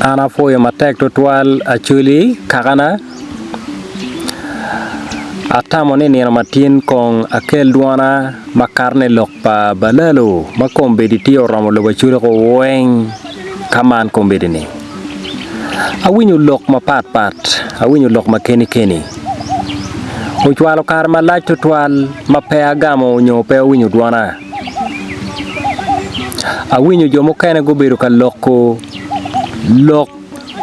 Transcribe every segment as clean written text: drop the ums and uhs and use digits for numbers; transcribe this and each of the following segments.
An apwoyo matek tutwal Acholi kakana. Atamo ni nino matin kong akel dwona makato ni lok pa balalo ma kombeddi tye oromo lobo Acholi ko weng ka man kombeddi ni. Awinyo lok mapat pat, awinyo lok ma keni keni. Ocwalo kare malac tutwal ma pe agamo nyo pe awinyo dwona. Awinyo jo mukene gubedo ka loko lok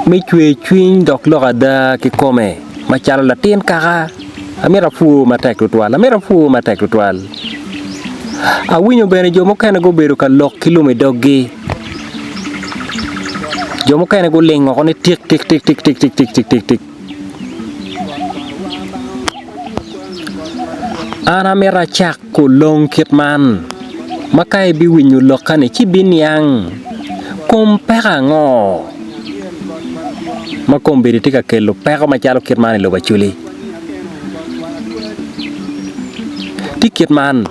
me cwercwiny dok lok ada kikome macalo latin kaka amito apwo matek tutwal amito apwo matek tutwal. Awinyo bene jo mukene gubedo ka lok ki lum i doggi jo mukene guling woko ni tik tik tik tik tik tik tik tik tik. An amito acako long kit man, ma ka ibiwinyo lokka-ni ci ibiniang kom peko ango ma kombeddi tye ka kelo peko macalo kit man i lobo Acholi. Tye kit man,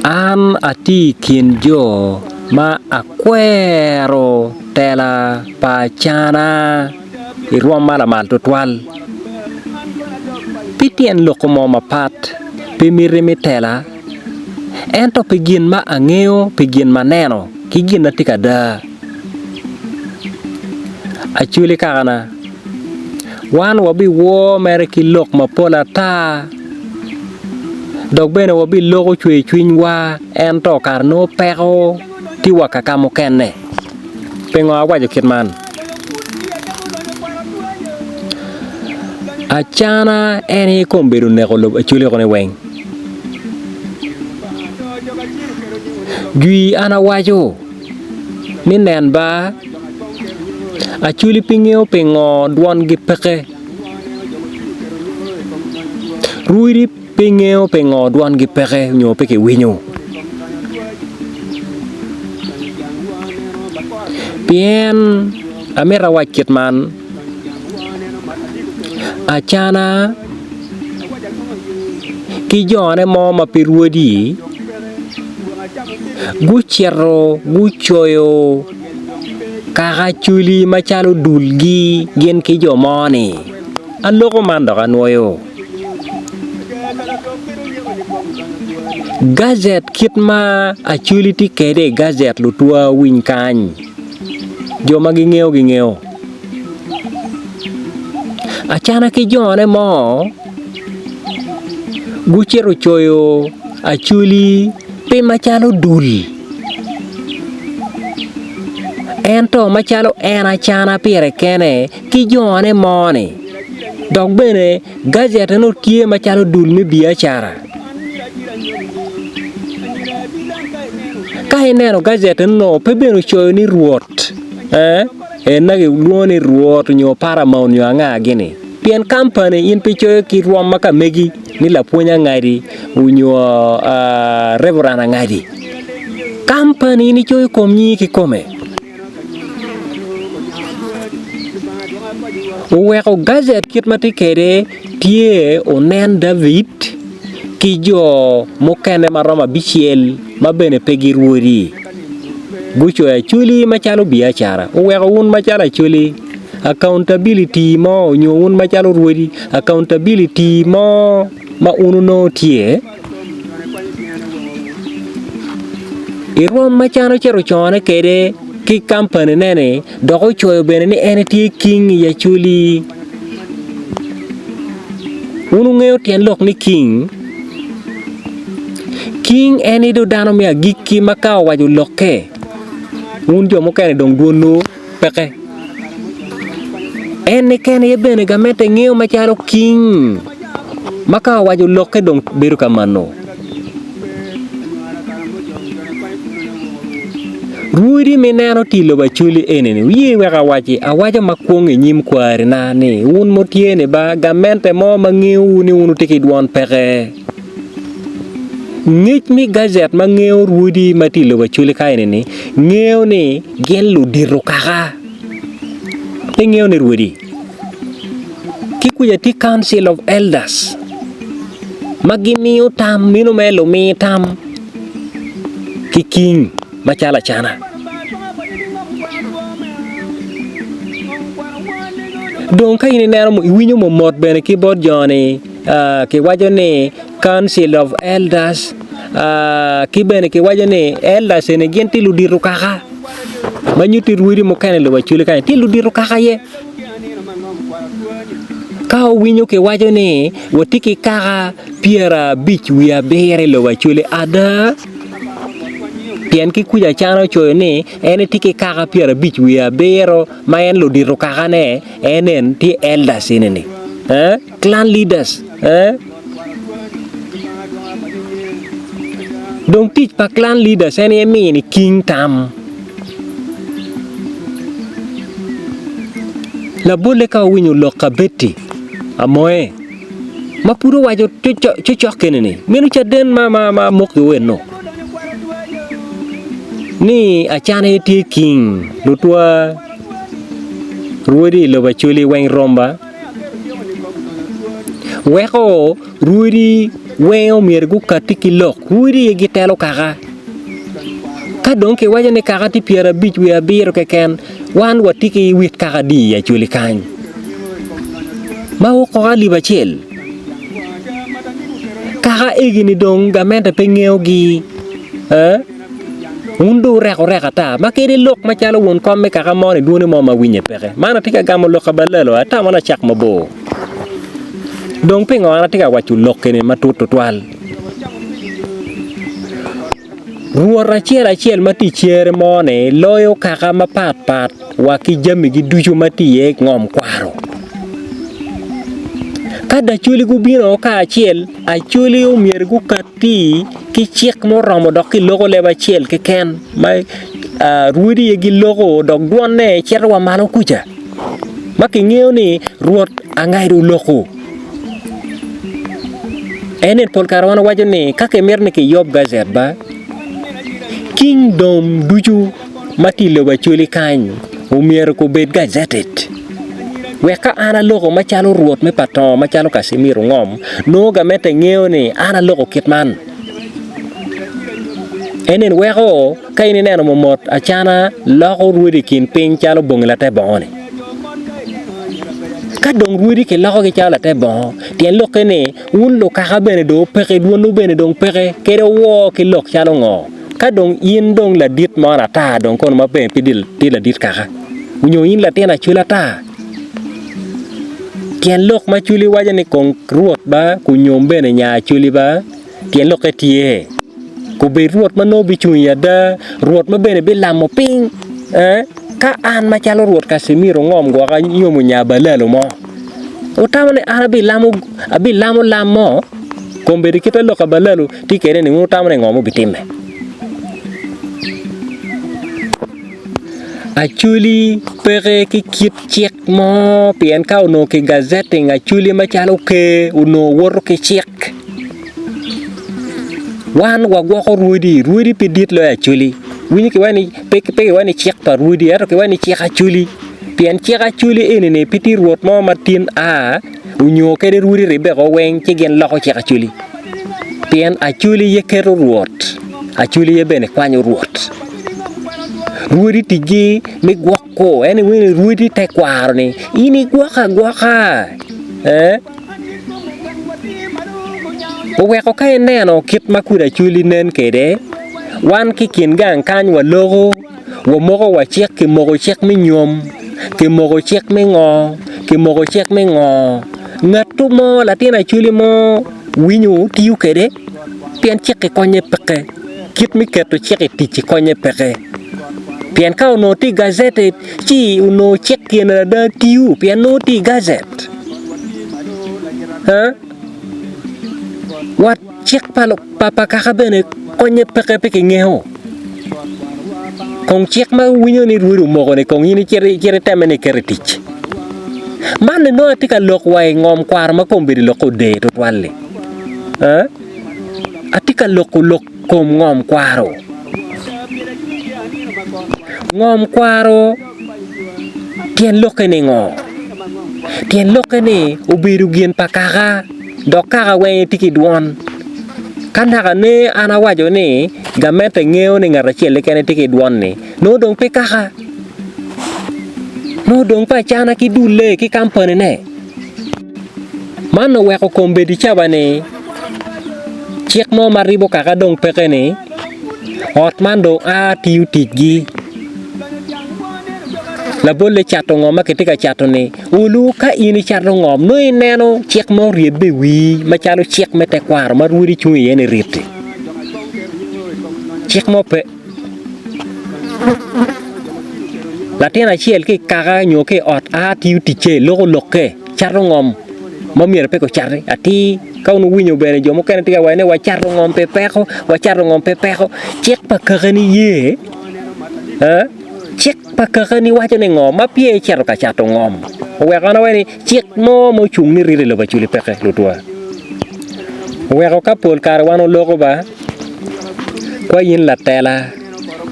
an atye i kin jo ma akwero tela pa Acana i rwom ma lamal tutwal. Pi tyen loko mo mapat, pi miti me tela, ento pi gin ma angeyo, pi gin ma aneno, ki gin ma tye ka ada. Acholi kakana, wan wabiwor mere ki lok mapol ata, dok bene wabiloko cwercwinywa ento kare nongo peko tye wa kaka mukene. Pingo awaco kit man? Acana en aye kombeddi oneko lobo Acholi koni weng. Jwi an awaco ni nen ba Acholi pe ngeyo pingo dwongi peke. Rwodi Pe ngeyo pingo dwangi peke nyo pe kiwinyo. Pien amito awac kit man, Acana ki jone mo ma pe rwodi gucito gucoyo kaka Acholi macalo dulgi gin ki jo mo-ni. Aloko man dok anwoyo. Gajet kit ma Acholi tye kwede i gajet lutwa winy kany jo ma gingeyo gingeyo Acana ki jone mo gucito coyo Acholi pe macalo dul ento macalo en Acana pire kene ki jone mo-ni dok bene Gajet eno tye macalo dul me biacara. Ka ineno gajet eno pe bene ocoyo ni Rwot eh, en ma gilwongo ni Rwot nyo Paramount nyo anga gini. Pien kampani in pe icoyo ki rwom ma ka megi ni lapwony angadi nyo uh, Reverend angadi. Kampani in icoyo kom nyingi kikome. Oweko gajet kit ma tye kwede tye onen David ki jo mukene ma romo abicel ma bene pe girwodi gucoyo acholi macalo biacara oweko wun macalo acholi accountability mo nyo wun macalo rwodi accountability mo ma wun wunongo tye. I rwom ma can ocito ocone kwede ki kampanine-ni dok ocoyo bene ni en etye king i Acholi. Wun wungeyo tyen lok ni king? King en aye dong dano me agikki ma ka owaco lokke, wun jo mukene dong dwonwu peke. En keken aye bene gamente ngeyo macalo king ma ka owaco lokke dong bedo ka mano. Rwodi ma ineno tye i lobo Acholi eni-ni wuye wek awaci awaco ma kwong i nyim kwarina ni wun ma wutye-ni ba gamente mo ma ngeyowu ni wun wutye ki dwon peke. Ngec me gajet ma ngeyo rwodi ma tye i lobo Acholi ka eni-ni ngeyo ni gin ludito kaka pe ngeyo ni rwodi. Ki kuca tye council of elders ma gimiyo tam meno mere lumi tam ki king macalo acana. Dong ka in ineno iwinyo momot bene ki bot jo-ni kiwaco ni Council of Elders ki bene kiwaco ni elders eni gin tye ludito kaka ma nyutti rwodi mukene i lobo Acholi kany tye ludito kaka aye. Ka wuwinyo kiwaco ni watye ki kaka pyerabic wiye abiro i lobo Acholi ada pien ki kuca Acana ocoyo ni en etye ki kaka pyerabic wiye abiro ma en ludito kakane en en tye elders eni-ni clan leaders. Dong tic pa clan leaders en aye mini king tam. Labolle ka wuwinyo lok ka Betty Amoe ma pud owaco cocok kene-ni, meno caden ma moko ki weno ni Acana aye tye king lutwa rwodi i lobo Acholi weng romba. Weko rwodi weng omyero gukatti ki lok, rwodi aye gitelo kaka. Ka dong kiwaco ni kaka tye pyerabic wiye abiro keken, wan watye ki wit kaka adi i Acholi kany? Ma okoko alip acel. Kaka egi-ni dong gamente pe ngeyogi. Wun dong wureko rek ata, ma kadi lok macalo won kom me kaka mo-ni dwone mo ma winye peke. Man atye ka gamo lok pa balalo, atamo ni acak mabor. Dong pingo an atye ka waco lok eni matut tutwal? Rwot acel acel ma tye i cere mo-ni loyo kaka mapat pat wa ki jamigi ducu ma tye iye ngom kwaro. Ka dacoli gubino kacel, acoli omyero gukatti ki cik muromo dok kiloko leb acel keken ma rwodi aye giloko dok dwonne cito wa malo kuca ma kingeyo ni Rwot Angaido oloko. En aye pol kare wan wawaco ni ka kimito ni kiyob gajet ba kingdom ducu ma tye i lobo Acholi kany omyero gubed gajeted wek ka an aloko macalo rwot me patongo macalo Kacimir Ongom nongo gamente ngeyo ni an aloko kit man. En eni weko ka in ineno momot acana loko rwodi i kin piny calo bongi late bongo-ni. Ka dong rwodi kilokogi calo late bongo tyen lokke ni wun lukaka bene dong wupeke dwonwu bene dong peke kadi woo ki lok calo ngo. Ka dong in dong ladit mo ata dong kono ma bene pe tye ladit kaka, onyo in latin acwali ata, tyen lok ma acwali waco ni kong Rwot ba kunyom bene nya acwali ba, tyen lokke tye, kubed Rwot ma nongo bicung i ada, Rwot ma bene bilamo piny, eh, ka an macalo Rwot Kacimiro Ongom gwok anyomo nya balalo mo, wutamo ni an abilamo abilamo lam mo? Kombeddi kit ma lok pa balalo tye kwede ni wun wutamo ni ngo mubitimme? Acholi peke ki kit cik mo pien ka onongo ki gazetting acholi macalo ker onongo woto ki cik. Wan wagwoko rwodi, rwodi pe dit loyo acholi. Winyo kiwaco ni pe kiwaco ni cik pa rwodi ento kiwaco ni cik acholi pien cik acholi eni-ni pe tye rwot mo ma tin a onyo kadi rwodi ribbe ko weng ci gin loko cik acholi. Pien Acholi aye keto Rwot, Acholi aye bene kwanyo Rwot. Rwodi ticgi me gwoko, en iwinyo ni rwodi tekwaro ni in igwoko agwoka ee oweko ka ineno kit ma kudi Acholi nen kwede, wan ki i kin gang kany waloko. Wamoko wa cik, kimoko cik me nyom, kimoko cik me ngo, kimoko cik me ngo. Ngatto mo, latin acholi mo winyo tiyo kwede pien cik-ki konye peke, kit me keto cik i tic-ci konye peke. Pien ka onongo tye i gazeti ci onongo cik-ki eni ada tiyo pien nongo tye i gazet. Wat Cik pa kaka bene konye peke pe kingeyo. Kong cik ma iwinyo ni rwodi omoko-ni kong in icit itemme ni iketo i tic. Man ni nongo atye ka lok wa i ngom kwaro ma kombeddi lokke oder tutwal-li. Atye ka loko lok kom ngom kwaro. Ngom kwaro tyen lokke ni ngo? Tyen lokke ni obedo gin pa kaka. Dok kaka weng itye ki dwon. Ka naka ne an awaco ni gamente ngeyo ni ngat acel keken tye ki dwon-ni, nongo dong pe kaka. Nongo dong pe acana ki dulle ki kampanine. Man oweko kombeddi cawa-ni cik mo ma ribo kaka dong peke-ni, ot man dong a tiyo ticgi. Labolle cato ngom ma kitye ka cato-ni, olu ka in icato ngom nongo ineno cik ma oryebbe i wii macalo cik me tekwaro ma rwodi cung iye ni rit-ti. Cik mo pe. Latin acel ki i kaka nyo ki i ot a tiyo ticce loko lokke cato ngom ma myero pe gucati atir ka wun wuwinyo bene jo mukene tye ka waco ni wacato ngom pi peko wacato ngom pi peko cik pa kakani ye cik pa kakani waco ni ngo ma peya icito ka cato ngom oweko an awaco ni cik mo ma ocung ni rito i lobo Acholi peke lutwa oweko ka pol kare wan oloko ba Kwa in latela,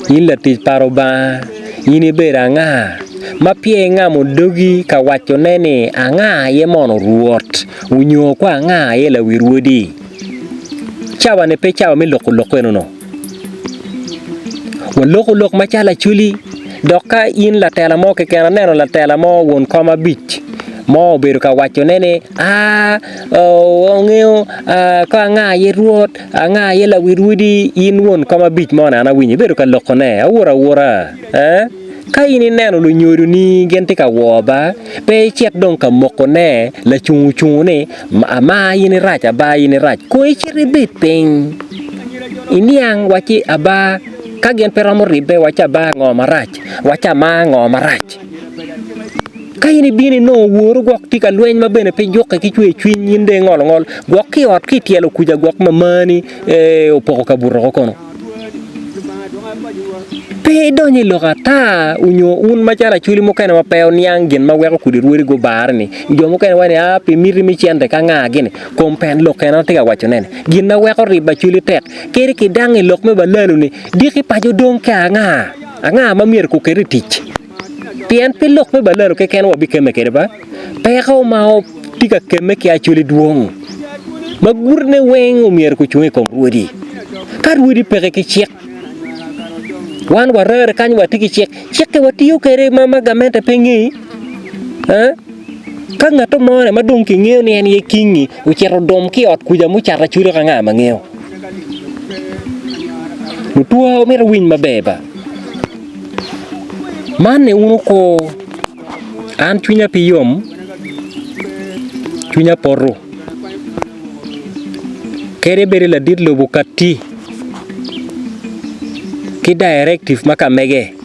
in latic pa Rubanga, in ibedo anga ma peya ingamo dogi ka wacone ni anga aye mono Rwot onyo kwa anga aye lawi rwodi? Cawa-ni pe cawa me loko lok eno-nu. Waloko lok macalo acholi, dok ka in latela mo keken, aneno latela mo won kom abic mo obedo ka wacone ni aa ongeyo ka anga aye Rwot, Anga aye lawi rwodi in won kom abic moni an awinyo ibedo ka loko ne awura awura eh ka in ineno lunyodo ni gin tye ka wor ba pe icit dong ka moko ne lacungu cungu ni ama in irac aba in irac kong icit ibed piny iniang wacci aba ka gin pe romo ribbe wacci aba ngo marac wacci ama ngo marac. Ka in ibino inongo woru gwok tye ka lweny ma bene pe jukke ki cwer cwiny in dong ingolo ngol gwok ki i ot ki i tyelo kuca gwok mamani opoko kabuto woko kono. Pe idonyo i lok ata onyo wun macalo acholi mukene ma pe wuniang gin ma weko kodi rwodi gubare ni jo mukene waco ni aa pi miti me cente ka nga gini kom pen lok kene atye ka wacone ni gin ma weko ribo acholi tek kadi kidang i lok me balalo ni diki paco dong ki anga anga ma myero kuket i tic. Pien pe lok me balalo keken wabikemme kwede ba, peko ma tye ka kemme ki Acholi dwong, ma gutine weng omyero gucung i kom rwodi. Ka rwodi peke ki cik, wan warere kany watye ki cik, cik-ki watiyo kwede ma gamente pe ngeyi. Ka ngat mo ma dong kingeyo ni en aye king-ngi ocito odum ki i ot kuca mucato Acholi ka nga ma ngeyo? Lutwa wumito wuwiny maber ba. Man ni wun wukur, an cwinya pe yom, cwinya poto, kadi bed ni ladit lobo okatti ki directive ma ka mege,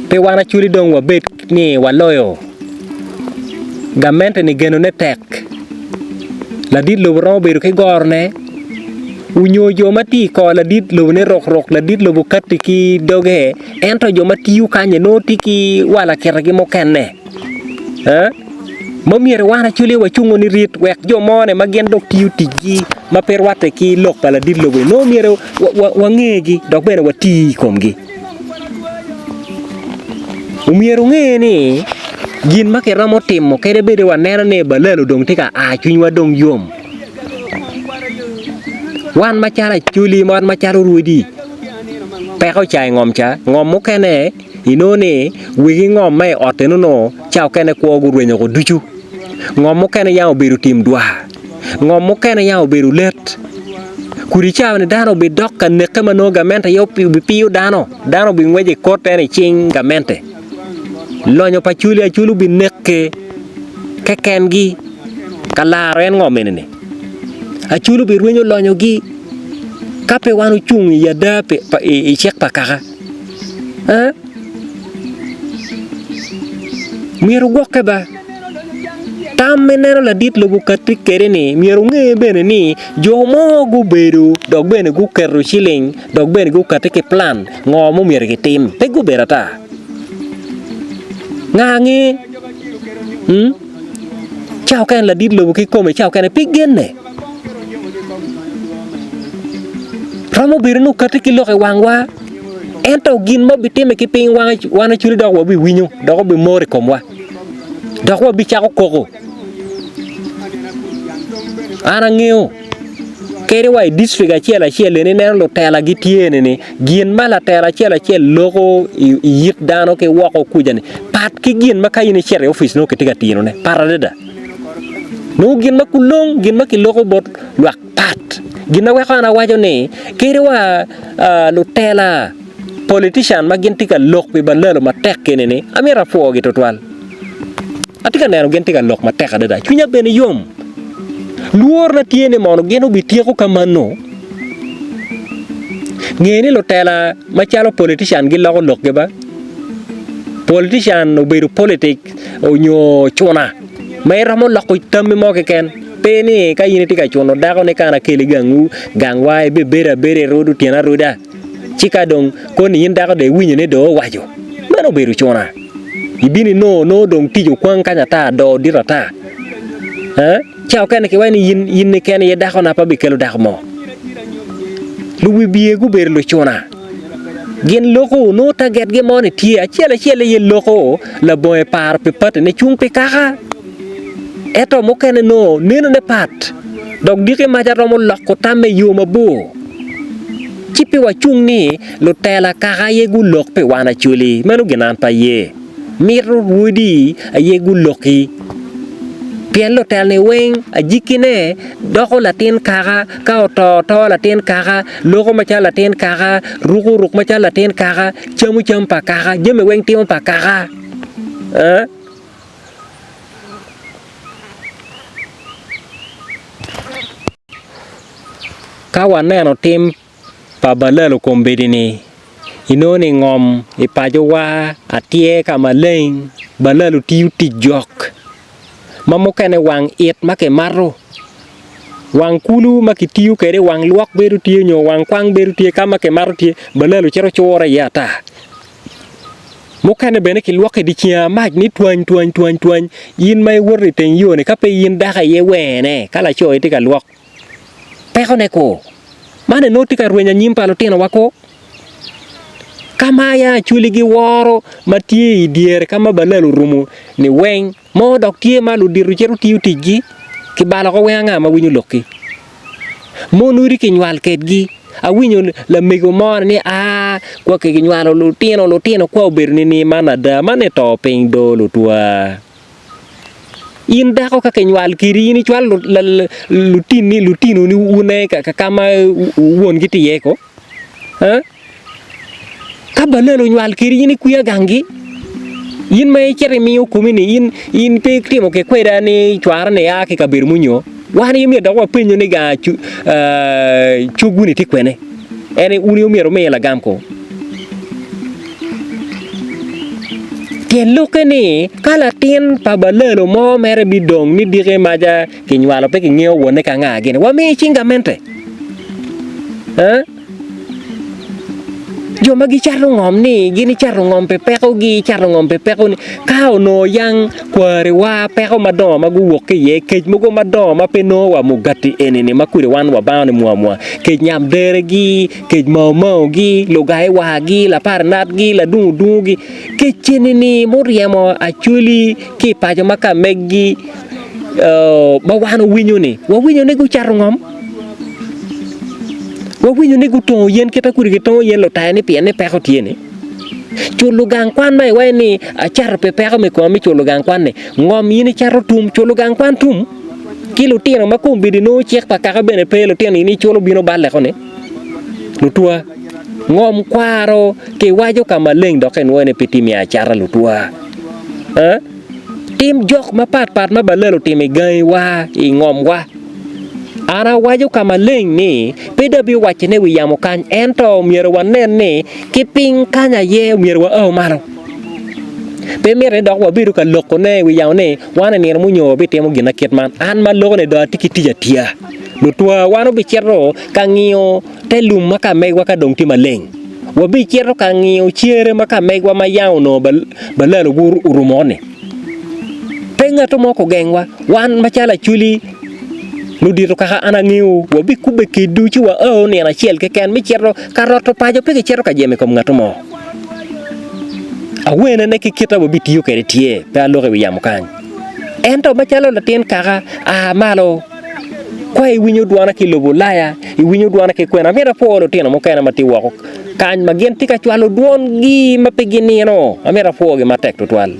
pe wan acholi dong wabed ni waloyo gamente ni genone tek, ladit lobo romo bedo ki gorone. Onyo jo ma tye i kor ladit lobo ni rok rok ladit lobo katti ki doge ento jo ma tiyo kany-nyi nongo tye ki walakitagi mukene ma myero wan actually wacungo ni rit wek jo moni ma gin dong tiyo ticgi ma pe rwatte ki lok pa ladit lobo-ni nongo myero wangegi dok bene wati i komgi. Omyero wunge ni gin ma kiromo timo kadi bed ni waneno ni balalo dong tye ka a cwinywa dong yom. Wan macalo acholi wan macalo rwodi peko ca i ngom ca, ngom mukene inongo ni wegi ngom ma i ot eno nongo ca okene kwo gurwenyo woko ducu, ngom mukene yam obedo tim dwar, ngom mukene yam obedo let kodi cawa-ni dano obidok ka neke ma nongo gamente aye obipiyo dano, dano obingweco i kot en i cing gamente. Lonyo pa acholi acholi obineke kekengi ka laro en ngo mene-ni. Acholi obirwenyo lonyogi ka pe wan ocung i ada i cik pa kaka. Myero wugwokke ba. Tam me neno ladit lobo katti kwede-ni myero wunge bene ni jo mo gubedo dok bene guketo ciling dok bene gukatti ki plan ngo ma omyero gitim pe gubedo ata. Nga nge? Hmm? Ca okene ladit lobo kikome ca okene pe genne. Romo bedo ni okatti ki lok i wangwa ento gin ma obitimme ki piny wan acwali dok wabiwinyo dok obimor i komwa dok wabicako koko. An angeyo kadi wa i dictrik acel acel eni ineno lutela gitye eni ni gin ma latela acel acel loko i yit dano ki woko kuca ni pat. Pat ki gin ma ka in icito i opic nongo kitye ka tinone, pat adada. Nongo gin ma kulong, gin ma kiloko bot lwak pat. Gin ma weko an awaco ni kadi wa lutela, politician ma gin tye ka lok pi balalo matek eni-ni, amito apwogi tutwal. Atye ka neno gin tye ka lok matek adada, cwinya bene yom. Lworona tye ni mono gin obityeko ka mano? Nge ni lutela macalo politician giloko lokgi ba. Politician obedo politic onyo cuna ma iromo loko tammi mo keken. Pe ni ka in itye ka cuno dako ni ka an akeli gangwu, gangwa ibibedo abeda irudo tyeni aruda. Ci ka dong koni in dako dong iwinyo ni dong owaco, meno obedo cuna. Ibino inongo nongo dong tic okwang kany ata doo dit ata. Eh? Ca okene kiwaco ni in in keken aye dakona pe abikelo dako mo. Luwibye gubedo lucuna. Gin loko nongo tagetgi mo ni tye acel acel aye loko labongo eparo pi patine cung pi kaka. Ento mukene nongo nenone pat dok diki maca romo loko tamme i yo mabor. Ci pe wacung ni lutela kaka aye gulok pi wan Acholi, meno gin an pe aye. Mito rwodi aye guloki. Pien lutela-ni weng ajikkine doko latin kaka, ka oto to latin kaka, loko macalo latin kaka, ruko ruk macalo latin kaka, camo cam pa kaka, jami weng timo pa kaka. Ka waneno tim pa balalo kombeddi-ni, inongo ni ngom i pacowa atyer ka maleng, balalo tiyo tic jok ma mukene wang it ma kimato, wang kulu ma kitiyo kwede, wang lwok bedo tye nyo wang kwang bedo tye ka ma kimato tye balalo cito cure iye ata. Mukene bene kilwoko i dye ceng amac ni twany twany twany twany in ma iwoto i teng yo-ni ka pe in dako aye wene ka laco aye tye ka lwok pekone ko man eni nongo tye ka rwenyo anyim pa lutinowa ko ka ma ya acholi giworo ma tye i dyere ka ma balal orumo ni weng Mo dok tye ma ludito cito tiyo ticgi, kibalo oko weng anga ma winyo lokki. Mon odi kinywal kedgi. Awinyo lamego mo ni aa kwa kinywalo lutino lutino kwa obedo nini man ada man ni to piny do lutwa. In dako ka kinywal kedi in icwalo lutini lutinoni wune ka ma wongi tye iye ko. Ka balal onywal kedi in ikwiya gangi, in ma icito imiyo komi ni in in pe itimo ki kweda ni cwara ni a ki kabedo munyo, wan aye myero dok wapenyo ni ga cogwu ni tye kwene? En aye wun aye myero wumiye lagam ko. Tyen lokke ni ka latin pa balalo mo mere bidong ni diki maca kinywalo pe kingeyo wonne ka anga gini, wamiye cing gamente. Jo ma gicato ngom ni gin icato ngom pi pekogi, icato ngom pi pekoni. Ka onongo yang kwariwa peko madongo ma guwok ki iye, kec mogo madongo ma pe nongo wa mugati eni-ni ma kudi wan wabango ni mwa mwa, kec nyam deregi, kec maomaogi, lugai wargi, laparanatgi, ladungu dungugi, kec eni-ni muryemo Acholi ki i paco ma ka meggi ma wan owinyo ni, wawinyo ni gucato ngom. Wawinyo ni gutongo yen kit ma kudi gitongo yen lutayo ni pien ni peko tye ni culo gang kwan ma iwaco ni acato pi peko me koma me culo gang kwan ni ngom in icato tum culo gang kwan tum ki lutino ma kombeddi nongo cik pa kaka bene pe lutino in iculo bino balle ko ni lutwa ngom kwaro kiwaco ka maleng dok inwoyo ni pe tye me acata lutwa. Tim jok mapat pat ma balal otimo i gangiwa, i ngomwa. An awaco ka maleng ni, pe dong abiwacone wi yamo kany, ento myero wanen ni ki piny kany aye myero wao malo. Pe mitte ni dok wabedu ka lokone i wi yamo ni wan i nino munyo wabitimo gin ma kit man. An ma aloko-ni dong atye ki tic atiya. Lutwa, wan wubicito ka ngiyo te lum ma ka megwa ka dong tye maleng. Wabicito ka ngiyo cere ma ka megwa ma yam onongo balalo orumo-ni. Pe ngat mo kogengwa. Wan macalo Acholi, ludito kaka an angeyo, wabikubbe kedwu ci wao nino acel keken me cito ka roto paco, pe kicito ka jemo i kom ngat mo. Awenane ki kit ma wabitiyo kwede tye, pe aloko i wi yamo kany. Ento macalo latin kaka, a malo, kwa iwinyo dwana ki i lobo Ulaya, iwinyo dwana ki kwena. Amito apwo lutino mukene ma tye woko kany ma gin tye ka cwalo dwongi ma pe ginino. Amito apwogi matek tutwal.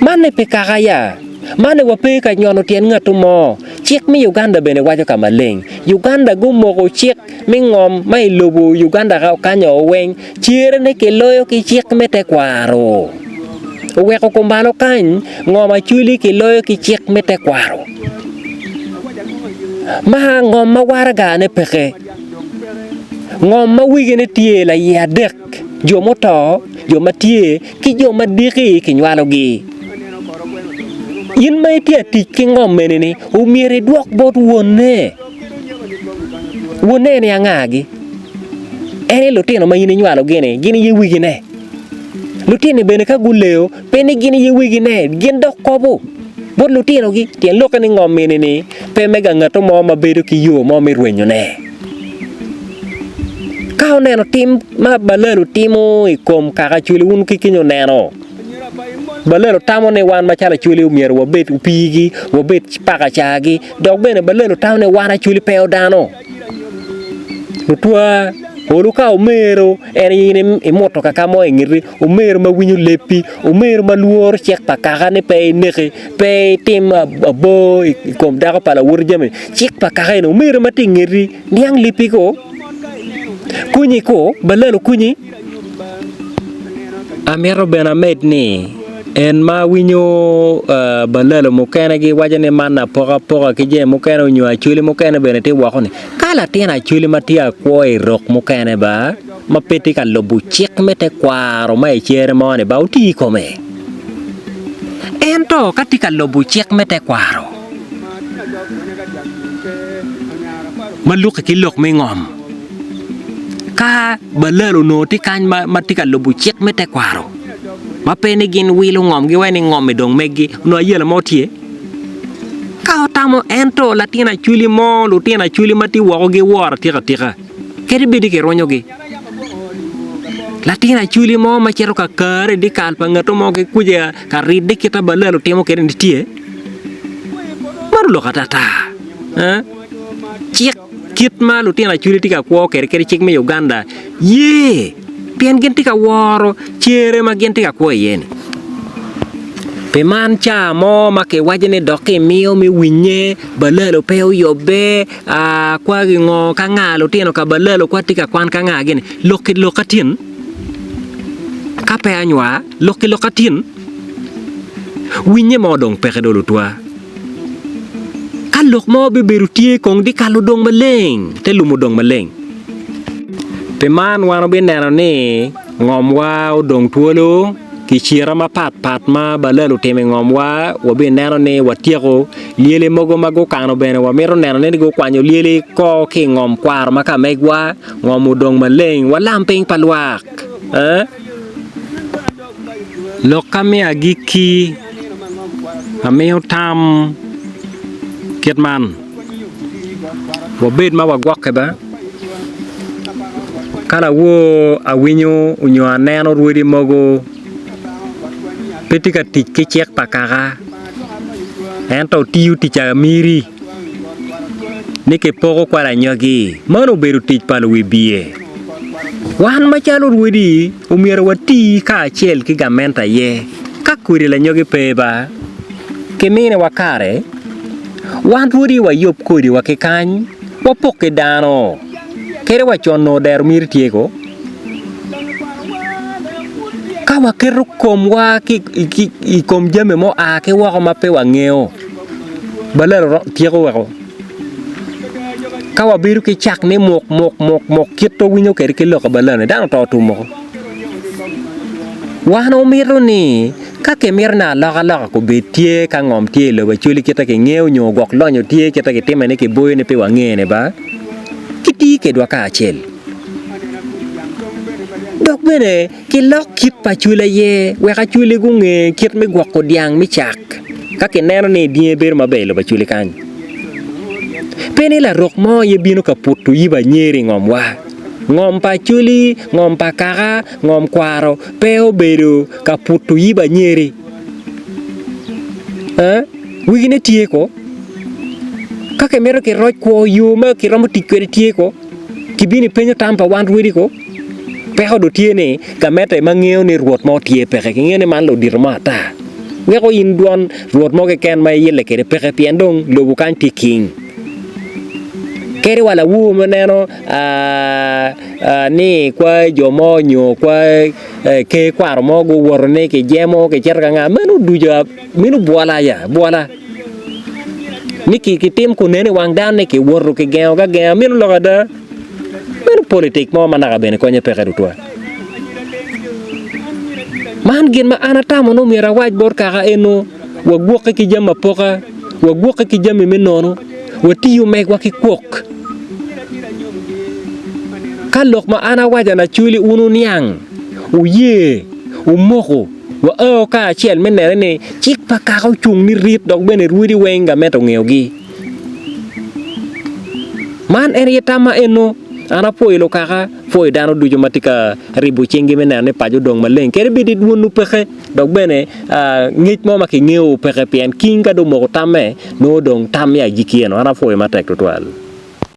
Man-ni pi kaka ya. Man-ni wape ka nyono tyen ngatto mo. Cik me Uganda bene waco ka maleng. Uganda gumoko cik me ngom ma i lobo Uganda kanyo weng Cerene kiloyo ki cik me tekwaro. Oweko kumalo kany, ngom Acholi kiloyo ki cik me tekwaro. Ma ngom ma waragane peke. Ngom ma wegine tye laiye adek, jo muto, jo ma tye, ki jo ma diki kinywalogi. In ma itye atic ki ngom eni-ni, omyero idwok bot wonne. Wonne ni angagi? En aye lutino ma in inywalogi-ni, gin aye wegine. Lutini bene ka guleyo, pe ni gin aye wegine, gin dok kobo bot lutinogi. Tyen lokke ni ngom eni-ni pe me ga ngat mo ma bedo ki yo mo me rwenyone. Ka wuneno tim ma Balal otimo i kom kaka Acholi, wun ki kiny wuneno. Balal otamo ni wan macalo Acholi omyero wabed opiigi, wabed pakacagi, dok bene Balal otamo ni wan Acholi pe odano. Lutwa, olu ka omero en in imuto kaka mo i ngeti, omero ma winyo lebbi, omero ma lworo cik pa kaka ni pe ineki, pe itim abor i kom dako pa lawoti jami, cik pa kaka eni omero ma tye i ngeti niang lebbi ko, konyi ko, balalo konyi. Amito bene amed ni en ma awinyo balalo mukene giwaco ni man apokapoka ki jami mukene onyo acholi mukene bene tye woko ni ka latin acholi ma tye akwo i rok mukene ba ma pe tye ka lubo cik me tekwaro ma i cere mo ni ba oti i kome ento ka tye ka lubo cik me tekwaro ma lukke ki lok me ngom. Ka balal onongo tye kany ma tye ka lubo cik me tekwaro ma pe ni gin wilo ngom giwaco ni ngom-mi dong meggi onongo ayela mo tye. Ka otamo ento latin acholi mo lutino acholi ma tye woko giworo atika tika kadi bed ni kirunyogi. Latin acholi mo ma cito ka kare i dyekal pa ngat mo ki kuca ka ridde kit ma balal otimo kwede ni tye. Meno lok atata. Cik. Kit ma lutino Acholi tye ka kwo kwede kadi cik me Uganda ye pien gin tye ka woro cere ma gin tye ka kwo iye-ni. Pi man ca mo ma kiwaco ni dok kimiyo me winye balalo pe oyubbe kwa gingo ka nga lutino ka balalo kwa tye ka kwan ka nga gini lok ki lok atin ka pe anywar lok ki lok atin winye mo dong peke dong lutwa. Ka lok mo bibedo tye kong dyekal odong maleng, te lum odong maleng. Pi man wan wubineno ni ngomwa odong twolo, kicira mapat pat ma balal otimo i ngomwa, wabineno ni watyeko lyele mogo ma gukano bene wamito neno ni gukwanyo lyele ko ki i ngom kwaro ma ka megwa, ngom odong maleng, walam piny pa lwak. Lokka me agikki amiyo tam kit man, wabed ma wagwokke ba, ka lawor awinyo nyo aneno rwodi mogo pe tye ka tic ki cik pa kaka ento tiyo tic amiri ni kipoko kwal anyogi, meno obedo tic pa luwibye. Wan macalo rwodi Omyero wati kacel ki gamente aye. Ka kodi lanyogi pe ba, kiminiwa kare, wan rwodi wayub kodiwa ki kany, wapok ki dano. Kadi wa con nongo dero miri tye ko. Ka waketo komwa i kom jami mua ki woko ma pe wangeyo, balalo tyeko weko. Ka wabedo ki cak ni muk muk muk muk kit ma winyo kwede ki lok pa balani dano oto tum woko. Wan omito ni ka kimito ni alokaloka obed tye ka ngom tye i lobo Acholi kite kingeyo nyo gwok lonyo tye kite kitime ni kiboyo ni pe wangene ba kiti kedwa kacel. Dok bene Kilok kit pa Acholi aye wek Acholi gunge kit me gwoko dyang me cak ka kineno ni dyangi bedo maber i lobo Acholi kany. Pe ni larok mo aye bino ka puto yib anyeri i ngomwa. Ngom pa Acholi, ngom pa kaka, ngom kwaro pe obedo ka puto yib anyeri. Ee, wigine tye ko. Ka kimito kiroc kwo, yo ma kiromo tic kwede tye ko. Kibino ipenyo tam pa wan rwodi ko. Peko dong tye ni gamente ma ngeyo ni rwot mo tye peke, kingeyo ni man ludito mo ata. Weko in dwon rwot mo keken ma iyelle kwede peke pien dong lobo kany tye king. Kadi wa lawor ma neno ni kwa jo mo nyo kwa ker kwaro mo guwoto ni kijemo kicito ka nga meno ducu meno bwola ya bwola ni kitim kunene i wang dano ni kiwoto kigengo agenga meno lok ada meno politik mo ma naka bene konye peke tutwal. Man gin ma an atamo ni myero awac bot kaka eno, wagwokke ki jami apoka, wagwokke ki jami me nono, watiyo megwa ki kwok. Ka lok ma an awaco lacwali wun wuniang, wuye, wumoko, wao kacel me nene ni cik pa kaka ocung ni rit dok bene rwodi weng gamente ongeyogi. Man en aye tam ma eno an apwoyo lukaka. Pwoyo dano ducu ma tye ka ribo cinggi me neno ni paco odong maleng kadi bed dwonwu peke dok bene ngec mo ma kingeyowu peke pien king ka dong omoko tamme nongo dong tam me agikki eno. An apwoyo matek tutwal.